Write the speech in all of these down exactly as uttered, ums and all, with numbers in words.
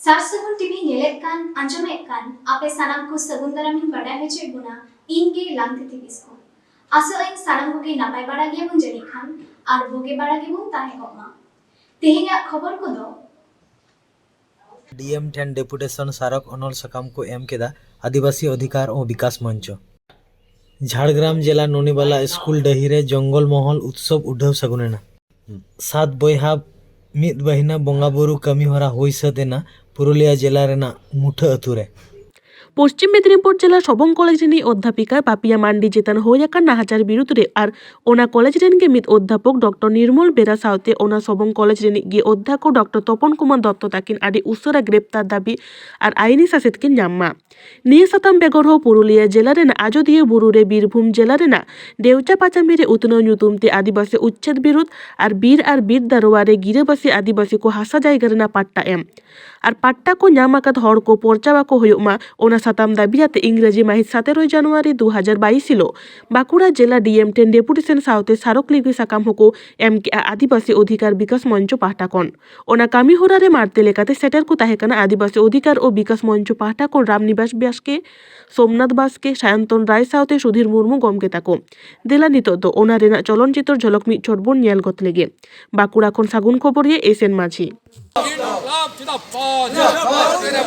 ᱥᱟᱨ ᱥᱟᱹᱜᱩᱱ ᱴᱤᱵᱷᱤ ᱧᱮᱞᱮᱫ ᱠᱟᱱ, ᱟᱸᱡᱚᱢᱮᱫ ᱠᱟᱱ ᱟᱯᱮ ᱥᱟᱱᱟᱢ ᱠᱚ ᱥᱟᱹᱜᱩᱱ ᱫᱟᱨᱟᱢᱤᱧ ᱵᱟᱰᱟᱭ ᱦᱚᱪᱚᱭᱮᱫ ᱵᱚᱱᱟ, ᱤᱧ ᱜᱮ ᱞᱟᱝᱛᱤᱛᱤ ᱠᱤᱥᱠᱩ᱾ ᱟᱥᱚᱜ ᱟᱹᱧ ᱥᱟᱱᱟᱢ ᱠᱚᱜᱮ ᱱᱟᱯᱟᱭ ᱵᱟᱲᱟ ᱜᱮᱭᱟᱵᱚᱱ ᱡᱟᱹᱱᱤᱡ ᱠᱷᱟᱱ, ᱟᱨ ᱵᱩᱜᱤ ᱵᱟᱲᱟ ᱜᱮᱵᱚᱱ ᱛᱟᱦᱮᱸ ᱠᱚᱜ ᱢᱟ᱾ ᱛᱮᱦᱮᱧᱟᱜ ᱠᱷᱚᱵᱚᱨ ᱠᱚᱫᱚ᱾ ᱰᱤ ᱮᱢ ᱴᱷᱮᱱ ᱰᱮᱯᱩᱴᱮᱥᱚᱱ ᱥᱟᱨᱚᱠ ᱚᱱᱚᱞ ᱥᱟᱠᱟᱢ ᱠᱚ ᱮᱢ ᱠᱮᱫᱟ ᱟᱹᱫᱤᱵᱟᱹᱥᱤ ᱚᱫᱷᱤᱠᱟᱨ ᱚ ᱵᱤᱠᱟᱥ ᱢᱚᱧᱪᱚ᱾ ᱡᱷᱟᱲᱜᱨᱟᱢ ᱡᱮᱞᱟ ᱱᱚᱱᱤᱵᱟᱞᱟ ᱥᱠᱩᱞ ᱰᱟᱹᱦᱤ ᱨᱮ ᱡᱚᱝᱜᱚᱞ ᱢᱚᱦᱚᱞ ᱩᱛᱥᱚᱵ ᱩᱰᱷᱟᱹᱣ ᱥᱟᱹᱜᱩᱱ ᱮᱱᱟ᱾ ᱥᱟᱛ ᱵᱚᱭᱦᱟ ᱢᱤᱫ ᱵᱟᱹᱦᱤᱱᱟ ᱵᱚᱸᱜᱟ ᱵᱩᱨᱩ ᱠᱟᱹᱢᱤ ᱦᱚᱨᱟ ᱦᱩᱭ ᱥᱟᱹᱛ ᱮᱱᱟ ᱯᱩᱨᱩᱞᱤᱭᱟ ᱡᱮᱞᱟ ᱨᱮᱱᱟᱜ ᱢᱩᱴᱷᱟᱹ ᱟᱹᱛᱩ ᱨᱮ᱾ ᱯᱚᱥᱪᱤᱢ ᱢᱮᱫᱤᱱᱤᱯᱩᱨ ᱡᱮᱞᱟ ᱥᱚᱵᱚᱝ ᱠᱚᱞᱮᱡᱽ ᱨᱤᱱᱤᱡ ᱚᱫᱽᱫᱷᱟᱯᱤᱠᱟ ᱯᱟᱯᱤᱭᱟ ᱢᱟᱱᱰᱤ ᱪᱮᱛᱟᱱ ᱦᱩᱭ ᱟᱠᱟᱱ ᱱᱟᱦᱟᱪᱟᱨ ᱵᱤᱨᱩᱫᱽ ᱨᱮ ᱟᱨ ᱚᱱᱟ ᱠᱚᱞᱮᱡᱽ ᱨᱮᱱ ᱜᱮ ᱢᱤᱫ ᱚᱫᱽᱫᱷᱟᱯᱚᱠ ᱰᱚᱠᱴᱚᱨ ᱱᱤᱨᱢᱚᱞ ᱵᱮᱨᱟ ᱥᱟᱶᱛᱮ ᱚᱱᱟ ᱥᱚᱵᱚᱝ ᱠᱚᱞᱮᱡᱽ ᱨᱤᱱᱤᱡ ᱜᱮ ᱚᱫᱽᱫᱷᱟᱠᱚ ᱰᱚᱠᱴᱚᱨ ᱛᱚᱯᱚᱱ ᱠᱩᱢᱟᱨ ᱫᱚᱛᱛᱚ ᱛᱟᱹᱠᱤᱱ ᱟᱹᱰᱤ ᱩᱥᱟᱹᱨᱟ ᱜᱨᱮᱯᱛᱟᱨ ᱫᱟᱹᱵᱤ ᱟᱨ ᱟᱭᱤᱱᱤ ᱥᱟᱥᱮᱛ ᱠᱤᱱ ᱧᱟᱢ ᱢᱟ᱾ ᱱᱤᱭᱟᱹ ᱥᱟᱛᱟᱢ ᱵᱮᱜᱚᱨ ᱦᱚᱸ ᱯᱩᱨᱩᱞᱤᱭᱟᱹ ᱡᱮᱞᱟ ᱨᱮᱱᱟᱜ ᱟᱡᱚᱫᱤᱭᱟᱹ ᱵᱩᱨᱩ ᱨᱮ ᱵᱤᱨᱵᱷᱩᱢ ᱡᱮᱞᱟ ᱨᱮᱱᱟᱜ ᱰᱮᱣᱪᱟ ᱯᱟᱪᱟᱢᱤ ᱨᱮ ᱩᱛᱱᱟᱹᱣ ᱧᱩᱛᱩᱢ ᱛᱮ ᱟᱹᱫᱤᱵᱟᱹᱥᱤ ᱩᱪᱪᱷᱮᱫ ᱵᱤᱨᱩᱫᱽ ᱟᱨ ᱵᱤᱨ ᱟᱨ ᱵᱤᱨ ᱫᱟᱨᱣᱟ ᱨᱮ ᱜᱤᱨᱟᱹᱵᱟᱹᱥᱤ ᱟᱹᱫᱤᱵᱟᱹᱥᱤ ᱠᱚ ᱦᱟᱥᱟ ᱡᱟᱭᱜᱟ ᱨᱮᱱᱟᱜ ᱯᱟᱴᱴᱟ ᱮᱢ ᱟᱨ ᱯᱟᱴᱴᱟ ᱠᱚ ᱧᱟᱢ ᱟᱠᱟᱫ ᱦᱚᱲ ᱠᱚ ᱯᱚᱨᱪᱟᱣ ᱟᱠᱚ ᱦᱩᱭᱩᱜ ᱢᱟ, ᱚᱱᱟ ᱥᱟᱛᱟᱢ ᱫᱟᱹᱵᱤ ᱟᱛᱮ ᱤᱝᱨᱮᱡᱤ ᱢᱟᱹᱦᱤᱛ ᱥᱟᱛᱮᱨᱚᱭ ᱡᱟᱱᱩᱣᱟᱨᱤ ᱫᱩ ᱦᱟᱡᱟᱨ ᱵᱟᱭᱤᱥ ᱦᱤᱞᱚᱜ ᱵᱟᱸᱠᱩᱲᱟ ᱡᱮᱞᱟ ᱰᱤ ᱮᱢ ᱴᱷᱮᱱ ᱰᱮᱯᱩᱴᱮᱥᱚᱱ ᱥᱟᱶᱛᱮ ᱥᱟᱨᱚᱠ ᱞᱤᱜᱤ ᱥᱟᱠᱟᱢ ᱦᱚᱸᱠᱚ ᱮᱢ ᱠᱮᱜᱼᱟ ᱟᱹᱫᱤᱵᱟᱹᱥᱤ ᱚᱫᱷᱤᱠᱟᱨ ᱵᱤᱠᱟᱥ ᱢᱚᱧᱪᱚ ᱯᱟᱦᱴᱟ ᱠᱷᱚᱱ᱾ ᱚᱱᱟ ᱠᱟᱹᱢᱤ ᱦᱚᱨᱟ ᱨᱮ ᱢᱟᱲᱛᱮ ᱞᱮᱠᱟᱛᱮ ᱥᱮᱴᱮᱨ ᱠᱚ ᱛᱟᱦᱮᱸ ᱠᱟᱱᱟ ᱟᱹᱫᱤᱵᱟᱹᱥᱤ ᱚᱫᱷᱤᱠᱟᱨ ᱚ ᱵᱤᱠᱟᱥ ᱢᱚᱧᱪᱚ ᱯᱟᱦᱴᱟ ᱠᱷᱚᱱ ᱨᱟᱢᱱᱤᱵᱟᱥ ᱵᱟᱥᱠᱮ, ᱥᱳᱢᱱᱟᱛᱷ ᱵᱟᱥᱠᱮ, ᱥᱟᱭᱚᱱᱛᱚᱱ ᱨᱟᱭ ᱥᱟᱶᱛᱮ ᱥᱩᱫᱷᱤᱨ ᱢᱩᱨᱢᱩ ᱜᱚᱢᱠᱮ ᱛᱟᱠᱚ᱾ ᱫᱮᱞᱟ ᱱᱤᱛᱚᱜ ᱫᱚ ᱚᱱᱟ ᱨᱮᱱᱟᱜ ᱪᱚᱞᱚᱱ ᱪᱤᱛᱟᱹᱨ ᱡᱷᱚᱞᱚᱠ ᱢᱤᱫ ᱪᱷᱚᱴ ᱵᱚᱱ ᱧᱮᱞ ᱜᱚᱫ ᱞᱮᱜᱮ᱾ ᱵᱟᱸᱠᱩᱲᱟ ᱠᱷᱚᱱ ᱥᱟᱹᱜᱩᱱ ᱠᱷᱚᱵᱚᱨᱤᱭᱟᱹ ᱮᱥ ᱮᱱ ᱢᱟᱹᱡᱷᱤ᱾ ᱤᱱᱠᱞᱟᱵ জিন্দাবাদ।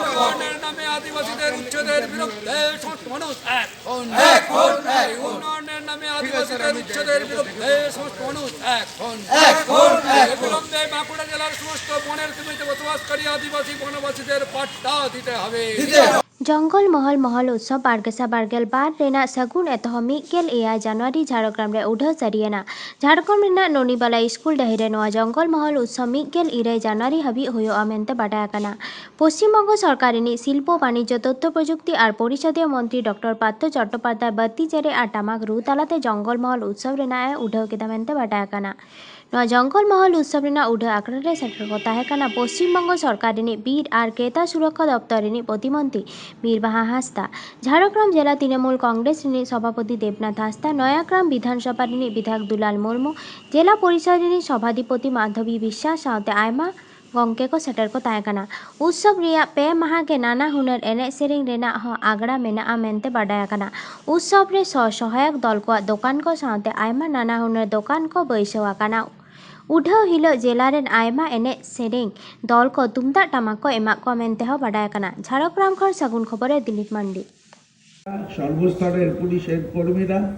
উন্নয়নের নামে আদিবাসীদের উচ্ছেদের বিরুদ্ধে সমস্ত মানুষ এক। উন্নয়নের নামে আদিবাসীদের উচ্ছেদের বিরুদ্ধে সমস্ত মানুষ এক। অবিলম্বে বাঁকুড়া জেলার সমস্ত বনের জমিতে বসবাসকারী আদিবাসী বনবাসীদের পাট্টা দিতে হবে। ᱡᱚᱝᱜᱚᱞ ᱢᱚᱦᱚᱞ ᱢᱚᱦᱚᱞ ᱩᱛᱥᱚᱵ ᱵᱟᱨ ᱜᱮᱥᱟᱭ ᱵᱟᱨ ᱜᱮᱞ ᱵᱟᱨ ᱨᱮᱱᱟᱜ ᱥᱟᱹᱜᱩᱱ ᱮᱛᱚᱦᱚᱵ ᱢᱤᱫ ᱜᱮᱞ ᱮᱭᱟᱭ ᱡᱟᱱᱩᱣᱟᱨᱤ ᱡᱷᱟᱲᱜᱨᱟᱢ ᱨᱮ ᱩᱰᱷᱟᱹᱣ ᱥᱟᱹᱨᱤᱭᱮᱱᱟ᱾ ᱡᱷᱟᱲᱜᱨᱟᱢ ᱨᱮᱱᱟᱜ ᱱᱚᱱᱤᱵᱟᱞᱟ ᱥᱠᱩᱞ ᱰᱟᱹᱦᱤ ᱨᱮ ᱱᱚᱣᱟ ᱡᱚᱝᱜᱚᱞ ᱢᱚᱦᱚᱞ ᱩᱛᱥᱚᱵ ᱢᱤᱫ ᱜᱮᱞ ᱤᱨᱟᱹᱭ ᱡᱟᱱᱩᱣᱟᱨᱤ ᱦᱟᱹᱵᱤᱡ ᱦᱩᱭᱩᱜᱼᱟ ᱢᱮᱱᱛᱮ ᱵᱟᱰᱟᱭ ᱟᱠᱟᱱᱟ᱾ ᱯᱚᱥᱪᱤᱢ ᱵᱚᱝᱜᱚ ᱥᱚᱨᱠᱟᱨ ᱨᱤᱱᱤᱡ ᱥᱤᱞᱯᱚ, ᱵᱟᱱᱤᱡᱽᱡᱚ, ᱛᱚᱛᱛᱷᱚ ᱯᱨᱚᱡᱩᱠᱛᱤ ᱟᱨ ᱯᱚᱨᱤᱥᱚᱫᱤᱭᱚ ᱢᱚᱱᱛᱨᱤ ᱰᱚᱠᱴᱚᱨ ᱯᱟᱨᱛᱷᱚ ᱪᱚᱴᱴᱳᱯᱟᱫᱽᱫᱷᱟᱭ ᱵᱟᱹᱛᱤ ᱪᱮᱨᱮᱡ ᱟᱨ ᱴᱟᱢᱟᱠ ᱨᱩ ᱛᱟᱞᱟᱛᱮ ᱡᱚᱝᱜᱚᱞ ᱢᱚᱦᱚᱞ ᱩᱛᱥᱚᱵ ᱨᱮᱱᱟᱜ ᱮ ᱩᱰᱷᱟᱹᱣ ᱠᱮᱫᱟ ᱢᱮᱱᱛᱮ ᱵᱟᱰᱟᱭ ᱟᱠᱟᱱᱟ᱾ ᱱᱚᱣᱟ ᱡᱚᱝᱜᱚᱞ ᱢᱚᱦᱚᱞ ᱩᱛᱥᱚᱵ ᱨᱮᱱᱟᱜ ᱩᱰᱷᱟᱹᱣ ᱟᱠᱷᱲᱟ ᱨᱮ ᱥᱮᱴᱮᱨ ᱠᱚ ᱛᱟᱦᱮᱸ ᱠᱟᱱᱟ ᱯᱚᱥᱪᱤᱢ ᱵᱚᱝᱜᱚ ᱥᱚᱨᱠᱟᱨ ᱨᱤᱱᱤᱡ ᱵᱤᱨ ᱟᱨ ᱠᱮᱛᱟ ᱥᱩᱨᱚᱠᱠᱷᱟ ᱫᱚᱯᱛᱚᱨ ᱨᱤᱱᱤᱡ ᱯᱨᱚᱛᱤᱢᱚᱱᱛᱨᱤ ᱢᱤᱨ ᱵᱟᱦᱟ ᱦᱟᱸᱥᱫᱟ, ᱡᱷᱟᱲᱜᱨᱟᱢ ᱡᱮᱞᱟ ᱛᱨᱤᱱᱚᱢᱩᱞ ᱠᱚᱝᱜᱨᱮᱥ ᱨᱤᱱᱤᱡ ᱥᱚᱵᱷᱟᱯᱚᱛᱤ ᱫᱮᱵᱽᱱᱟᱛᱷ ᱦᱟᱸᱥᱫᱟ, ᱱᱚᱭᱟᱜᱨᱟᱢ ᱵᱤᱫᱷᱟᱱ ᱥᱚᱵᱷᱟ ᱨᱤᱱᱤᱡ ᱵᱤᱫᱷᱟᱭᱚᱠ ᱫᱩᱞᱟᱞ ᱢᱩᱨᱢᱩ, ᱡᱮᱞᱟ ᱯᱚᱨᱤᱥᱚᱫ ᱨᱤᱱᱤᱡ ᱥᱚᱵᱷᱟᱫᱷᱤᱯᱚᱛᱤ ᱢᱟᱫᱷᱚᱵᱤ ᱵᱤᱥᱥᱟᱥ ᱥᱟᱶᱛᱮ ᱟᱭᱢᱟ ᱜᱚᱢᱠᱮ ᱠᱚ ᱥᱮᱴᱮᱨ ᱠᱚ ᱛᱟᱦᱮᱸ ᱠᱟᱱᱟ᱾ ᱩᱛᱥᱚᱵ ᱨᱮᱭᱟᱜ ᱯᱮ ᱢᱟᱦᱟ ᱜᱮ ᱱᱟᱱᱟ ᱦᱩᱱᱟᱹᱨ ᱮᱱᱮᱡ ᱥᱮᱨᱮᱧ ᱨᱮᱱᱟᱜ ᱦᱚᱸ ᱟᱜᱽᱲᱟ ᱢᱮᱱᱟᱜᱼᱟ ᱢᱮᱱᱛᱮ ᱵᱟᱰᱟᱭ ᱟᱠᱟᱱᱟ᱾ ᱩᱛᱥᱚᱵ ᱨᱮ ᱥᱚ ᱥᱚᱦᱟᱭᱚᱠ ᱫᱚᱞ ᱠᱚᱣᱟᱜ ᱫᱚᱠᱟᱱ ᱠᱚ ᱥᱟᱶᱛᱮ ᱟᱭᱢᱟ ᱱᱟᱱᱟ ᱦᱩᱱᱟᱹᱨ ᱫᱚᱠᱟᱱ ᱠᱚ ᱵᱟᱹᱭᱥᱟᱹᱣ ᱟᱠᱟᱱᱟ᱾ ᱩᱰᱷᱟᱹᱣ ᱦᱤᱞᱳᱜ ᱡᱮᱞᱟ ᱨᱮᱱ ᱟᱭᱢᱟ ᱮᱱᱮᱡ ᱥᱮᱨᱮᱧ ᱫᱚᱞ ᱠᱚ ᱛᱩᱢᱫᱟᱜ ᱴᱟᱢᱟᱠ ᱠᱚ ᱮᱢᱟᱜ ᱠᱚᱣᱟ ᱢᱮᱱᱛᱮ ᱦᱚᱸ ᱵᱟᱰᱟᱭ ᱟᱠᱟᱱᱟ᱾ ᱡᱷᱟᱲᱜᱨᱟᱢ ᱠᱷᱚᱱ ᱥᱟᱹᱜᱩᱱ ᱠᱷᱚᱵᱚᱨ ᱨᱮ ᱫᱤᱞᱤᱯ ᱢᱟᱱᱰᱤ᱾ সর্বস্তরের পুলিশের কর্মীরা,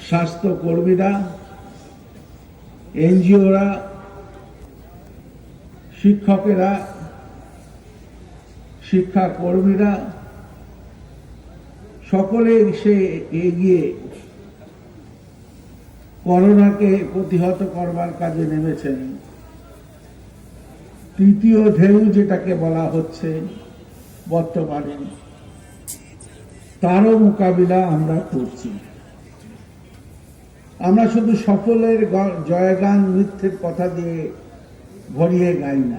স্বাস্থ্য কর্মীরা, এনজিওরা, শিক্ষকেরা, শিক্ষা কর্মীরা সকলে এসে এগিয়ে করোনাকে প্রতিহত করবার কাজে নেমেছেন। তৃতীয় ঢেউ যেটাকে বলা হচ্ছে বর্তমানে, তারও মোকাবিলা আমরা করছি। আমরা শুধু সফলের গ- জয়গান নৃত্যের কথা দিয়ে ভরিয়ে গাই না।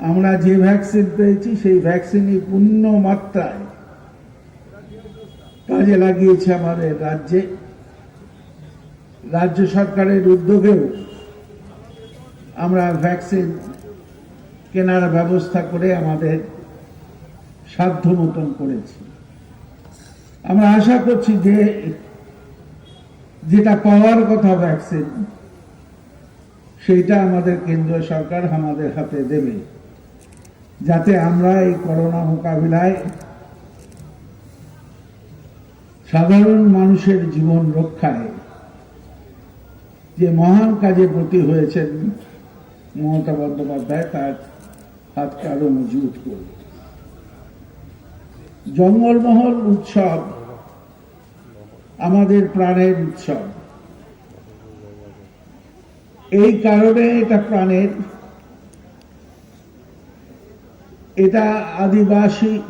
আমরা যে ভ্যাকসিন পেয়েছি, সেই ভ্যাকসিনই পূর্ণ মাত্রায় কাজে লাগিয়েছে আমাদের রাজ্যে। রাজ্য সরকারের উদ্যোগেও আমরা ভ্যাকসিন কেনার ব্যবস্থা করে আমাদের সাধ্য মতন করেছি। আমরা আশা করছি যে যেটা পাওয়ার কথা ভ্যাকসিন, সেইটা আমাদের কেন্দ্র সরকার আমাদের হাতে দেবে, যাতে আমরা এই করোনা মোকাবিলায় সাধারণ মানুষের জীবন রক্ষায় যে মহান কাজে ব্রতী হয়েছেন মমতা বন্দ্যোপাধ্যায়, তার হাতকে আরো মজবুত করব। জঙ্গলমহল উৎসব আমাদের প্রাণের উৎসব। এই কারণে এটা প্রাণের, এটা আদিবাসী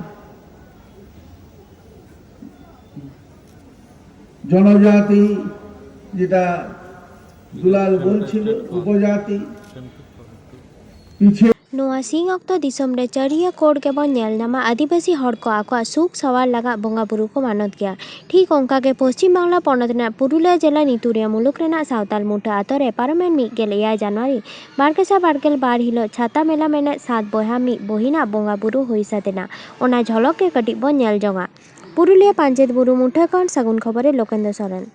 জনজাতি, যেটা দুলাল বলছিল, উপজাতি, পিছিয়ে ᱱᱚᱣᱟ ᱥᱤᱧ ᱚᱠᱛᱚ ᱫᱤᱥᱚᱢ ᱨᱮ ᱪᱟᱹᱨᱤᱭᱟᱹ ᱠᱳᱬ ᱜᱮᱵᱚᱱ ᱧᱮᱞ ᱧᱟᱢᱟ᱾ ᱟᱹᱫᱤᱵᱟᱹᱥᱤ ᱦᱚᱲ ᱠᱚ ᱟᱠᱚᱣᱟᱜ ᱥᱩᱠ ᱥᱟᱶᱟᱨ ᱞᱟᱜᱟᱜ ᱵᱚᱸᱜᱟ ᱵᱩᱨᱩ ᱠᱚ ᱢᱟᱱᱚᱛ ᱜᱮᱭᱟ᱾ ᱴᱷᱤᱠ ᱚᱱᱠᱟ ᱜᱮ ᱯᱚᱥᱪᱤᱢ ᱵᱟᱝᱞᱟ ᱯᱚᱱᱚᱛ ᱨᱮᱱᱟᱜ ᱯᱩᱨᱩᱞᱤᱭᱟᱹ ᱡᱮᱞᱟ ᱱᱤᱛᱩᱨᱤᱭᱟᱹ ᱢᱩᱞᱩᱠ ᱨᱮᱱᱟᱜ ᱥᱟᱶᱛᱟᱞ ᱢᱩᱴᱷᱟᱹ ᱟᱛᱳ ᱨᱮ ᱯᱟᱨᱚᱢᱮᱱ ᱢᱤᱫ ᱜᱮᱞ ᱮᱭᱟᱭ ᱡᱟᱱᱩᱣᱟᱨᱤ ᱵᱟᱨ ᱜᱮᱥᱟᱭ ᱵᱟᱨ ᱜᱮᱞ ᱵᱟᱨ ᱦᱤᱞᱳᱜ ᱪᱷᱟᱛᱟ ᱢᱮᱞᱟ ᱢᱮᱱᱮᱫ ᱥᱟᱛ ᱵᱚᱭᱦᱟ ᱢᱤᱫ ᱵᱩᱦᱤᱱᱟᱜ ᱵᱚᱸᱜᱟ ᱵᱩᱨᱩ ᱦᱩᱭ ᱥᱟᱹᱛ ᱮᱱᱟ᱾ ᱚᱱᱟ ᱡᱷᱚᱞᱚᱠ ᱜᱮ ᱠᱟᱹᱴᱤᱡ ᱵᱚᱱ ᱧᱮᱞ ᱡᱚᱝᱟ᱾ ᱯᱩᱨᱩᱞᱤᱭᱟᱹ ᱯᱟᱧᱪᱮᱛ ᱵᱩᱨᱩ ᱢᱩᱴᱷᱟᱹ ᱠᱷᱚᱱ ᱥᱟᱹᱜᱩᱱ ᱠᱷᱚᱵᱚᱨᱮ ᱞᱳᱠᱮᱱᱫᱨᱚ ᱥᱚᱨᱮᱱ᱾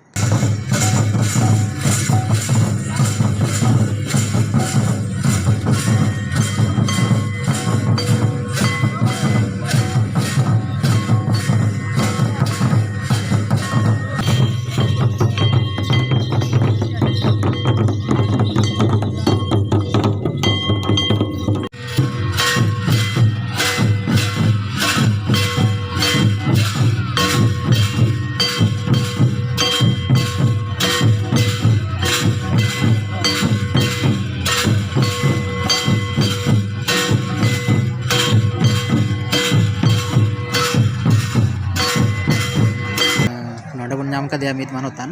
ᱱᱚᱰᱮ ᱵᱚᱱ ᱧᱟᱢ ᱠᱟᱫᱮᱭᱟ ᱢᱤᱫ ᱢᱟᱱᱚᱛᱟᱱ,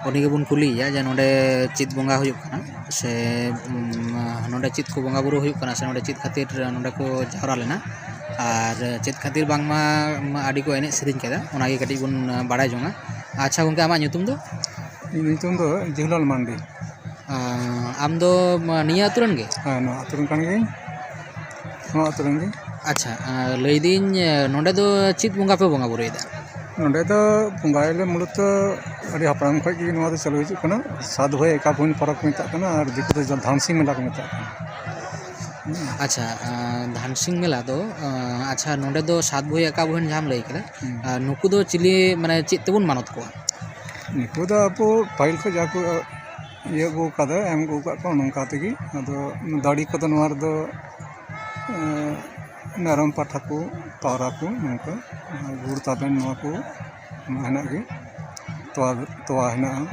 ᱩᱱᱤ ᱜᱮᱵᱚᱱ ᱠᱩᱞᱤᱭᱮᱭᱟ ᱡᱮ ᱱᱚᱰᱮ ᱪᱮᱫ ᱵᱚᱸᱜᱟ ᱦᱩᱭᱩᱜ ᱠᱟᱱᱟ, ᱥᱮ, ᱩᱢ, ᱱᱚᱰᱮ ᱪᱮᱫ ᱠᱚ ᱵᱚᱸᱜᱟ ᱵᱩᱨᱩ ᱦᱩᱭᱩᱜ ᱠᱟᱱᱟ, ᱥᱮ ᱱᱚᱰᱮ ᱪᱮᱫ ᱠᱷᱟᱹᱛᱤᱨ ᱱᱚᱰᱮ ᱠᱚ ᱡᱟᱣᱨᱟ ᱞᱮᱱᱟ, ᱟᱨ ᱪᱮᱫ ᱠᱷᱟᱹᱛᱤᱨ ᱵᱟᱝᱢᱟ ᱟᱹᱰᱤ ᱠᱚ ᱮᱱᱮᱡ ᱥᱮᱨᱮᱧ ᱠᱮᱫᱟ, ᱚᱱᱟᱜᱮ ᱠᱟᱹᱴᱤᱡ ᱵᱚᱱ ᱵᱟᱲᱟᱭ ᱡᱚᱝᱟ᱾ ᱟᱪᱪᱷᱟ ᱜᱚᱢᱠᱮ, ᱟᱢᱟᱜ ᱧᱩᱛᱩᱢ ᱫᱚ? ᱤᱧ ᱧᱩᱛᱩᱢ ᱫᱚ ᱡᱤᱦᱩᱞᱟᱞ ᱢᱟᱱᱰᱤ᱾ ᱟᱢ ᱫᱚ ᱱᱤᱭᱟᱹ ᱟᱹᱛᱩ ᱨᱮᱱ ᱜᱮ? ᱦᱮᱸ, ᱱᱚᱣᱟ ᱟᱹᱛᱩ ᱨᱮᱱ ᱠᱟᱱ ᱜᱤᱭᱟᱹᱧ᱾ ᱱᱚᱣᱟ ᱟᱹᱛᱩ ᱨᱮᱱ ᱜᱮ᱾ ᱟᱪᱪᱷᱟ, ᱞᱟᱹᱭᱫᱟᱹᱧ, ᱱᱚᱰᱮ ᱫᱚ ᱪᱮᱫ ᱵᱚᱸᱜᱟ ᱯᱮ ᱵᱚᱸᱜᱟ ᱵᱩᱨᱩᱭᱮᱫᱟ? ᱱᱚᱰᱮ ᱫᱚ ᱵᱚᱸᱜᱟᱭᱟᱞᱮ ᱢᱩᱞᱚᱛᱚ ᱟᱹᱰᱤ ᱦᱟᱯᱲᱟᱢ ᱠᱷᱚᱱ ᱜᱮ ᱱᱚᱣᱟ ᱫᱚ ᱪᱟᱹᱞᱩ ᱦᱤᱡᱩᱜ ᱠᱟᱱᱟ᱾ ᱥᱟᱛ ᱵᱷᱟᱹᱭ ᱮᱠᱟ ᱵᱚᱦᱤᱱ ᱯᱚᱨᱚᱵᱽ ᱠᱚ ᱢᱮᱛᱟᱜ ᱠᱟᱱᱟ, ᱟᱨ ᱫᱤᱠᱩ ᱫᱚ ᱫᱷᱟᱱᱥᱤ ᱢᱮᱞᱟ ᱠᱚ ᱢᱮᱛᱟᱜ ᱠᱟᱱᱟ᱾ ᱟᱪᱪᱷᱟ, ᱫᱷᱟᱱᱥᱤᱝ ᱢᱮᱞᱟ ᱫᱚ, ᱟᱪᱪᱷᱟ, ᱱᱚᱰᱮ ᱫᱚ ᱥᱟᱛ ᱵᱷᱟᱹᱭ ᱮᱠᱟ ᱵᱚᱦᱤᱱ ᱡᱟᱦᱟᱸᱢ ᱞᱟᱹᱭ ᱠᱮᱫᱟ, ᱦᱩᱸ᱾ ᱱᱩᱠᱩ ᱫᱚ ᱪᱤᱞᱤ, ᱢᱟᱱᱮ ᱪᱮᱫ ᱛᱮᱵᱚᱱ ᱢᱟᱱᱚᱛ ᱠᱚᱣᱟ? ᱱᱩᱠᱩ ᱫᱚ ᱟᱵᱚ ᱯᱟᱹᱦᱤᱞ ᱠᱷᱚᱱ ᱡᱟᱦᱟᱸ ᱠᱚ ᱤᱭᱟᱹ ᱟᱹᱜᱩ ᱠᱟᱫᱟ, ᱮᱢ ᱟᱹᱜᱩ ᱠᱟᱫ ᱠᱚᱣᱟ, ᱱᱚᱝᱠᱟ ᱛᱮᱜᱮ᱾ ᱟᱫᱚ ᱫᱟᱲᱮ ᱠᱚᱫᱚ ᱱᱚᱣᱟ ᱨᱮᱫᱚ, ᱮᱸ, ᱢᱮᱨᱚᱢ ᱯᱟᱴᱷᱟ ᱠᱚ, ᱯᱟᱣᱨᱟ ᱠᱚ, ᱱᱚᱝᱠᱟ ᱜᱩᱲ ᱛᱟᱵᱮᱱ, ᱱᱚᱣᱟ ᱠᱚ ᱦᱮᱱᱟᱜ ᱜᱮ᱾ ᱛᱚᱣᱟ, ᱛᱚᱣᱟ ᱦᱮᱱᱟᱜᱼᱟ,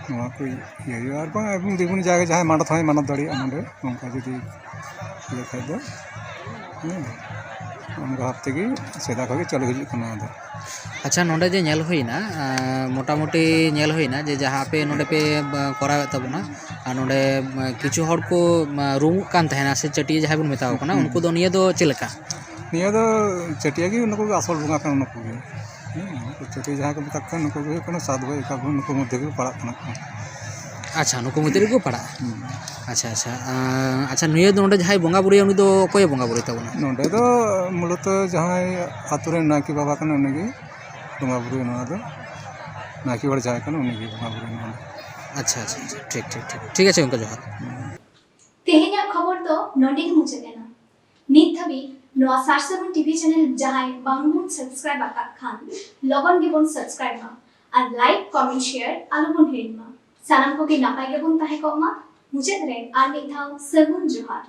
ᱱᱚᱣᱟ ᱠᱚ ᱤᱭᱟᱹ ᱦᱩᱭᱩᱜᱼᱟ᱾ ᱟᱨ ᱵᱟᱝ ᱮᱢᱱᱤ ᱡᱮᱠᱳᱱᱳ ᱡᱟᱭᱜᱟ ᱡᱟᱦᱟᱸᱭ ᱢᱟᱱᱚᱛ ᱦᱚᱸᱭ ᱢᱟᱱᱚᱛ ᱫᱟᱲᱮᱭᱟᱜᱼᱟ ᱱᱚᱰᱮ, ᱱᱚᱝᱠᱟ ᱡᱩᱫᱤ ᱤᱭᱟᱹ ᱠᱷᱟᱡ ᱫᱚ, ᱦᱮᱸ᱾ ᱚᱱᱠᱟ ᱵᱷᱟᱵᱽ ᱛᱮᱜᱮ ᱥᱮᱫᱟᱭ ᱠᱷᱚᱱ ᱜᱮ ᱪᱟᱹᱞᱩ ᱦᱤᱡᱩᱜ ᱠᱟᱱᱟ ᱱᱚᱣᱟ ᱫᱚ᱾ ᱟᱪᱪᱷᱟ, ᱱᱚᱰᱮ ᱡᱮ ᱧᱮᱞ ᱦᱩᱭᱱᱟ, ᱟᱸ, ᱢᱚᱴᱟᱢᱩᱴᱤ ᱧᱮᱞ ᱦᱩᱭᱱᱟ ᱡᱮ ᱡᱟᱦᱟᱸ ᱟᱯᱮ ᱱᱚᱰᱮ ᱯᱮ, ᱵᱟ, ᱠᱚᱨᱟᱣᱮᱫ ᱛᱟᱵᱚᱱᱟ, ᱟᱨ ᱱᱚᱰᱮ, ᱵᱟ, ᱠᱤᱪᱷᱩ ᱦᱚᱲ ᱠᱚ, ᱵᱟ, ᱨᱩᱢᱩᱜ ᱠᱟᱱ ᱛᱟᱦᱮᱱᱟ ᱥᱮ ᱪᱟᱹᱴᱭᱟᱹ ᱡᱟᱦᱟᱸᱭ ᱵᱚᱱ ᱢᱮᱛᱟᱣ ᱠᱟᱱᱟ, ᱦᱩᱸ, ᱩᱱᱠᱩ ᱫᱚ ᱱᱤᱭᱟᱹ ᱫᱚ ᱪᱮᱫ ᱞᱮᱠᱟ? ᱱᱤᱭᱟᱹ ᱫᱚ ᱪᱟᱹᱴᱭᱟᱹ ᱜᱮ, ᱱᱩᱠᱩ ᱜᱮ ᱟᱥᱚᱞ ᱵᱚᱸᱜᱟ ᱠᱟᱱᱟ, ᱱᱩᱠᱩ ᱜᱮ᱾ ᱦᱮᱸ, ᱩᱱᱠᱩ ᱪᱟᱹᱴᱭᱟᱹ ᱡᱟᱦᱟᱸᱭ ᱠᱚ ᱢᱮᱛᱟ ᱠᱚ ᱠᱟᱱᱟ, ᱱᱩᱠᱩ ᱜᱮ ᱦᱩᱭᱩᱜ ᱠᱟᱱᱟ ᱥᱟᱛ ᱵᱷᱟᱹᱭ ᱮᱠᱟ ᱵᱷᱟᱹᱭ, ᱱᱩᱠᱩ ᱢᱚᱫᱽᱫᱷᱮ ᱜᱮᱠᱚ ᱯᱟᱲᱟᱜ ᱠᱟᱱᱟ ᱠᱚ᱾ ᱟᱪᱪᱷᱟ, ᱱᱩᱠᱩ ᱢᱚᱫᱽᱫᱷᱮ ᱨᱮᱜᱮ ᱠᱚ ᱯᱟᱲᱟᱜᱼᱟ᱾ ᱦᱩᱸ᱾ ᱟᱪᱪᱷᱟ, ᱟᱪᱪᱷᱟ᱾ ᱟᱸ, ᱟᱪᱪᱷᱟ, ᱱᱤᱭᱟᱹ ᱫᱚ ᱱᱚᱰᱮ ᱡᱟᱦᱟᱸᱭ ᱵᱚᱸᱜᱟ ᱵᱩᱨᱩᱭᱟ, ᱩᱱᱤ ᱫᱚ ᱚᱠᱚᱭᱮ ᱵᱚᱸᱜᱟ ᱵᱩᱨᱩᱭ ᱛᱟᱵᱚᱱᱟ? ᱱᱚᱰᱮ ᱫᱚ ᱢᱩᱞᱚᱛᱚ ᱡᱟᱦᱟᱸᱭ ᱟᱛᱳ ᱨᱮᱱ ᱱᱟᱭᱠᱮ ᱵᱟᱵᱟ ᱠᱟᱱᱟᱭ, ᱩᱱᱤᱜᱮ ᱵᱚᱸᱜᱟ ᱵᱩᱨᱩᱭᱟ ᱱᱚᱣᱟ ᱫᱚ᱾ ᱱᱟᱭᱠᱮ ᱦᱚᱲ ᱡᱟᱦᱟᱸᱭ ᱠᱟᱱᱟ, ᱩᱱᱤᱜᱮ ᱵᱚᱸᱜᱟ ᱵᱩᱨᱩᱭᱟ ᱱᱚᱣᱟ ᱫᱚ᱾ ᱟᱪᱪᱷᱟ, ᱟᱪᱪᱷᱟ, ᱟᱪᱪᱷᱟ᱾ ᱴᱷᱤᱠ, ᱴᱷᱤᱠ, ᱴᱷᱤᱠ᱾ ᱴᱷᱤᱠ ᱟᱪᱷᱮ, ᱜᱚᱢᱠᱮ, ᱡᱚᱦᱟᱨ᱾ ᱛᱮᱦᱮᱧᱟᱜ ᱠᱷᱚᱵᱚᱨ ᱫᱚ ᱱᱚᱰᱮ ᱜᱮ ᱢᱩᱪᱟᱹᱫ ᱮᱱᱟ᱾ ᱱᱤᱛ ᱫᱷᱟᱹᱵᱤᱡ ᱱᱚᱣᱟ ᱥᱟᱨ ᱥᱟᱹᱜᱩᱱ ᱴᱤᱵᱷᱤ ᱪᱮᱱᱮᱞ ᱡᱟᱦᱟᱸᱭ ᱵᱟᱝ ᱵᱚᱱ ᱥᱟᱵᱥᱠᱨᱟᱭᱤᱵ ᱟᱠᱟᱫ ᱠᱷᱟᱱ, ᱞᱚᱜᱚᱱ ᱜᱮᱵᱚᱱ ᱥᱟᱵᱥᱠᱨᱟᱭᱤᱵ ᱢᱟ ᱟᱨ ᱞᱟᱭᱤᱠ, ᱠᱚᱢᱮᱱᱴ, ᱥᱮᱭᱟᱨ ᱟᱞᱚ ᱵᱚᱱ ᱦᱤᱲᱤᱧ ᱢᱟ᱾ ᱥᱟᱱᱟᱢ ᱠᱚᱜᱮ ᱱᱟᱯᱟᱭ ᱜᱮᱵᱚᱱ ᱛᱟᱦᱮᱸ ᱠᱚᱜ ᱢᱟ᱾ ᱢᱩᱪᱟᱹᱫ ᱨᱮ ᱟᱨ ᱢᱤᱫ ᱫᱷᱟᱣ ᱥᱟᱹᱜᱩᱱ ᱡᱚᱦᱟᱨ᱾